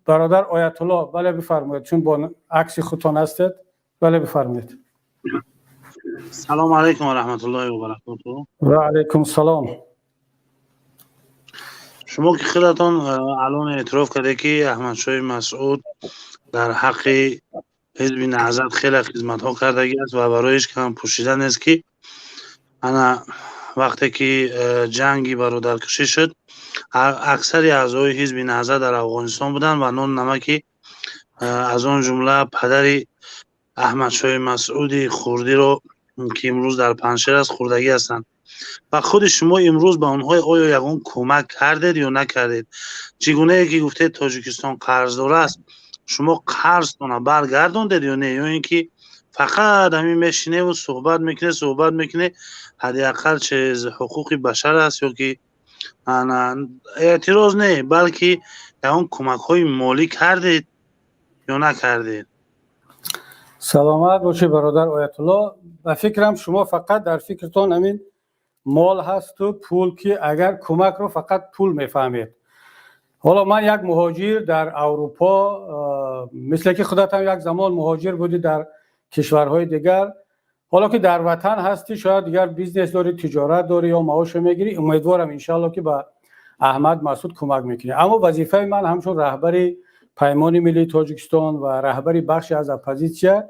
Бародар Оятулло, бале, бифармоед, чун бо акси худтон ҳастед. Бале, бифармоед. Салому алайкум ва раҳматуллоҳи ва баракотуҳ. Ва алайкум салом. Шумо ки худатон алон эътироф карде, ки Аҳмадшоҳи Масъуд дар ҳаққи ҳизби Наҳзат хеле хизматҳо кардагӣ аст ва барои ҳеҷ кам пӯшида нест, ки ана вақте ки ҷанги бародаркушӣ шуд, аксари аъзои ҳизби Наҳзат дар Афғонистон буданд ва нону намаки, аз он ҷумла падари Аҳмадшоҳи Масъуди хурдиро, ки имрӯз дар Панҷшер аст, хӯрдагӣ ҳастанд. Ва худи шумо имрӯз ба онҳо оё ягон кӯмак кардед ё накардед? Чӣ гунае ки гуфтед, Тоҷикистон қарздор аст, шумо қарзтона баргардондед ё не, ё ин ки фақат ҳамин мешиневу суҳбат мекунед, суҳбат мекунед? Ҳадди ақал чиз ҳуқуқи башар аст ё ки эътироз не, балки ягон кӯмакҳои молӣ кардед ё накардед? Саломат бошед, бародар Оятулло. Ба фикрам, шумо фақат дар фикртон ҳамин мол ҳасту пул, ки агар кӯмакро фақат пул мефаҳмед. Ҳоло ман як муҳоҷир дар Аврупо, мисле ки худатам як замон муҳоҷир будӣ дар кишварҳои дигар, ҳоло ки дар ватан ҳастӣ, шояд дигар бизнес дорӣ, тиҷорат дорӣ ё маоше мегирӣ. Умедворам, иншоалло, ки ба Аҳмад Масъуд кӯмак мекунӣ. Аммо вазифаи ман ҳамчун раҳбари Паймони миллии Тоҷикистон ва раҳбари бахши аз оппозитсия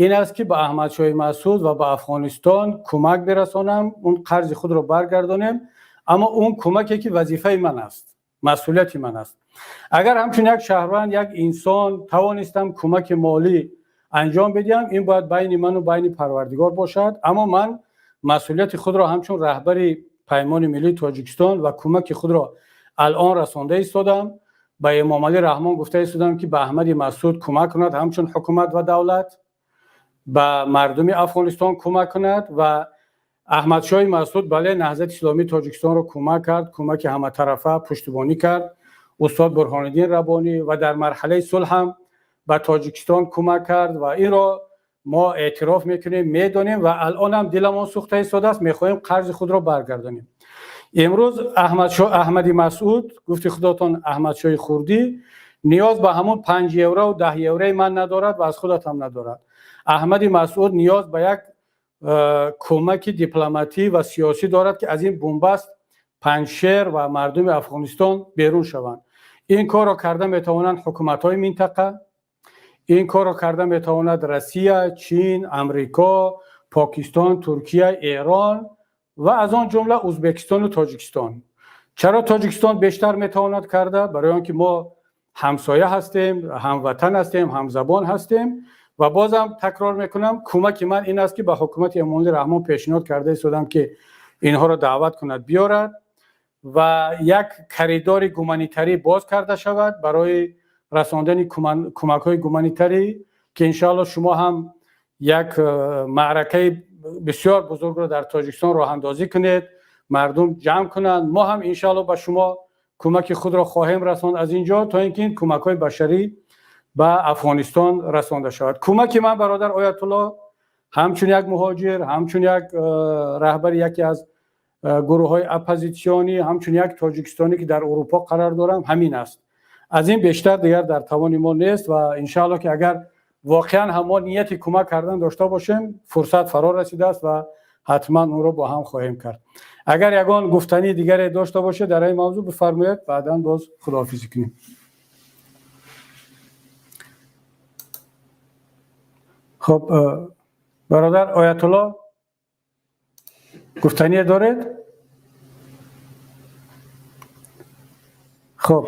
ин аст, ки ба Аҳмадшоҳи Масъуд ва ба Афғонистон кӯмак бирасонам, он қарзи худро баргардонем. Аммо он кӯмаке ки вазифаи ман аст, масъулияти ман аст. Агар ҳамчун як шаҳрванд, як инсон тавонистам кӯмаки молӣ анҷом бидиҳам, ин бояд байни ману байни Парвардигор бошад. Аммо ман масъулияти худро ҳамчун раҳбари Паймони миллии Тоҷикистон ва кӯмаки худро алон расонда истодам. Ба Эмомалӣ Раҳмон гуфта истодам, ки ба Аҳмади Масъуд кӯмак кунад, ҳамчун ҳукумат ва давлат ба мардуми Афғонистон кӯмак кунад. Ва Аҳмадшоҳи Масъуд, бале, Наҳзати Исломии Тоҷикистонро кӯмак кард, кӯмаки ҳаматарафа пуштибонӣ кард, устод Бурҳониддин Раббонӣ, ва дар марҳалаи сулҳ ҳам ба Тоҷикистон кӯмак кард ва инро мо эътироф мекунем, медонем ва алонам диламон сӯхта истодааст, мехоҳем қарзи худро баргардонем. Имрӯз Аҳмади Масъуд, гуфти худотон, Аҳмадшоҳи хурдӣ, ниёз ба ҳамон 5 еврову 10 еврои ман надорад ва аз худатам надорад. Аҳмади Масъуд ниёз ба як кӯмаки дипломатӣ ва сиёсӣ дорад, ки аз ин бунбаст Панҷшер ва мардуми Афғонистон берун шаванд. Ин корро карда метавонанд ҳукуматҳои минтақа, ин корро карда метавонад Россия, Чин, Амрико, Покистон, Туркия, Эрон ва аз он ҷумла Ӯзбекистону Тоҷикистон. Чаро Тоҷикистон бештар метавонад карда? Барои он ки мо ҳамсоя ҳастем, ҳамватан ҳастем, ҳамзабон ҳастем. Ва бозам такрор мекунам, кӯмаки ман ин аст, ки ба ҳукумати Эмомалӣ Раҳмон пешниҳод карда истодам, ки инҳоро даъват кунад, биёрад ва як коридори гуманитарӣ боз карда шавад барои расондани кӯмакҳои гуманитарӣ, ки иншоалло шумо ҳам як маъракаи бисёр бузургро дар Тоҷикистон роҳандозӣ кунед, мардум ҷамъ кунанд. Мо ҳам иншоалло ба шумо кӯмаки худро хоҳем расонд аз ин ҷо, то ин ки ин кӯмакҳои башарӣ ба Афғонистон расонда шавад. Кӯмаки ман, бародар Оятулло, ҳамчун як муҳоҷир, ҳамчун як раҳбари яке аз гурӯҳҳои оппозитсионӣ, ҳамчун як тоҷикистонӣ, ки дар Урупо қарор дорам, ҳамин аст. Аз ин бештар дигар дар тавони мо нест. Ва иншоалло, ки агар воқеан ҳам мо нияти кӯмак кардан дошта бошем, фурсат фаро расидааст ва ҳатман онро бо ҳам хоҳем кард. Агар ягон гуфтании дигаре дошта бошед дар ин мавзӯъ, бифармоед, баъдан боз худоҳофизӣ кунем. Хуб, бародар Оятулло, гуфтание доред? Хуб.